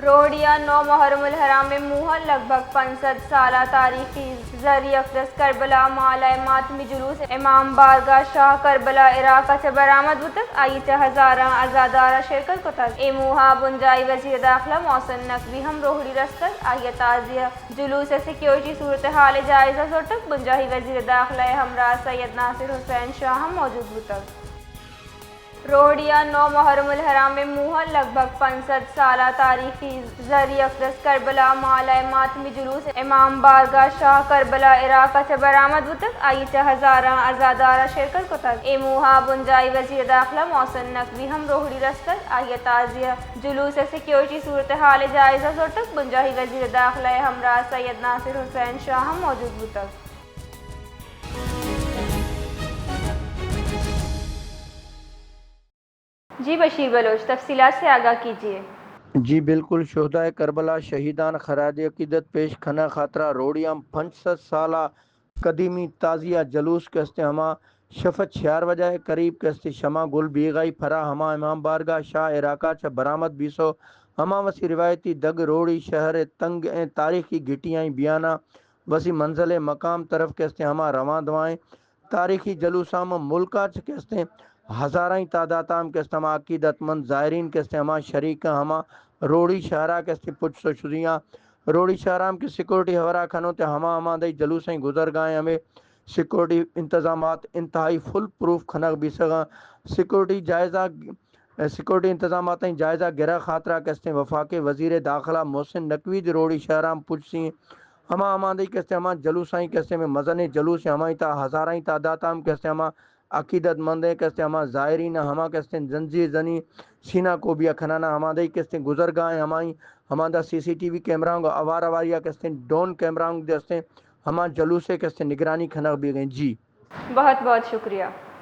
روڑی ءَ نو محرم الحرام ءِ موہ ءَ لگ بھگ پنچ سد سالہ تاریخی زری اقدس کربلا مالہ ءِ ماتمی جلوس امام بارگاہ شاہ کربلا عراق ءَ چہ برآمد بوتگ، آئی ءَ چہ ہزاراں عزاداراں شرکت کتگ۔ اے موہ ءَ بنجاہی وزیر داخلہ محسن نقوی ہم روہڑی رستگ، آئی ءَ تعزیہ جلوس ءِ سیکورٹی صورتحال ءِ جائزہ زرتگ، بنجاہی وزیر داخلہ ءِ ہمراہ سید ناصر حسین شاہ ہم موجود بوتگ۔ روڑی ءَ نو محرم الحرام ءِ موہ ءَ لگ بھگ پنچ سد سالہ تاریخی زری اقدس کربلا مالہ ءِ ماتمی جلوس امام بارگاہ شاہ کربلا عراق ءَ چہ برآمد بوتگ، آئی ءَ چہ ہزاراں عزاداراں شرکت کتگ۔ اے موہ ءَ بنجاہی وزیر داخلہ محسن نقوی ہم روہڑی رستگ، آئی ءَ تعزیہ جلوس ءِ سیکورٹی صورتحال ءِ جائزہ زرتگ، بنجاہی وزیر داخلہ ءِ ہمراہ سید ناصر حسین شاہ ہم موجود بوتگ۔ جی بشیر بلوچ، تفصیلات سے آگاہ کیجیے۔ جی بالکل، شہدائے کربلا شہیدان خراج عقیدت پیش کنگ خاطرا روڑی ءَ پنچ سد سالہ قدیمی تعزیہ جلوس کہ استیں ہما شف ءِ چار بجہ ءِ قریب کہ استیں شمع گل بیگاہی پرا ہما امام بارگاہ شاہ عراق ءَ چہ برآمد بیثو، ہما وثی روایتی دگ روڑی شہر ءِ تنگ ایں تاریخی گٹی آئیں بیانا وثی منزل ءِ مقام طرف کہ استیں ہما رواں دوائیں۔ تاریخی جلوس ءَ ہما ملک ءَ چہ کہ استیں ہزارائیں تعداد ءَ ہم کہ استیں ہما عقیدت مند زائرین کہ استیں ہما شریک ایں، ہما روڑی شہر ءَ کہ استیں پچ سوشدیاں۔ روڑی شہر ءَ ہم کہ سیکورٹی ہبرا کنوں تے ہما ہما دئی جلوسیں گزرگاہیں ہمے سیکورٹی انتظامات انتہائی فل پروف کنگ بیثغاں۔ سیکورٹی جائزہ سیکورٹی انتظاماتانی جائزہ گرگ خاطرا کہ استیں وفاقی وزیر داخلہ محسن نقوی دی روڑی شہر ءَ ہم پچ سی۔ ہما ہما دئی کہ استیں ہما جلوساں کہ استیں مزنیں جلوس ہمائی تا ہزارائیں تعداد ءَ ہم کہ استیں ہما عقیدت مندیں کہ استیں ہما زائرین ہما کہ استیں زنجیر زنی سینہ کوبی ءَ کھنانا ہما دئی کہ استیں گزرگاہیں ہمائی ہما دا سی سی ٹی وی کیمرہ آں گوں اوار اواری ءَ کہ استیں ڈرون کیمرہ آں دے استیں ہما جلوسے کہ استیں نگرانی کھنگ بیگیں۔ جی۔ بہت بہت شکریہ۔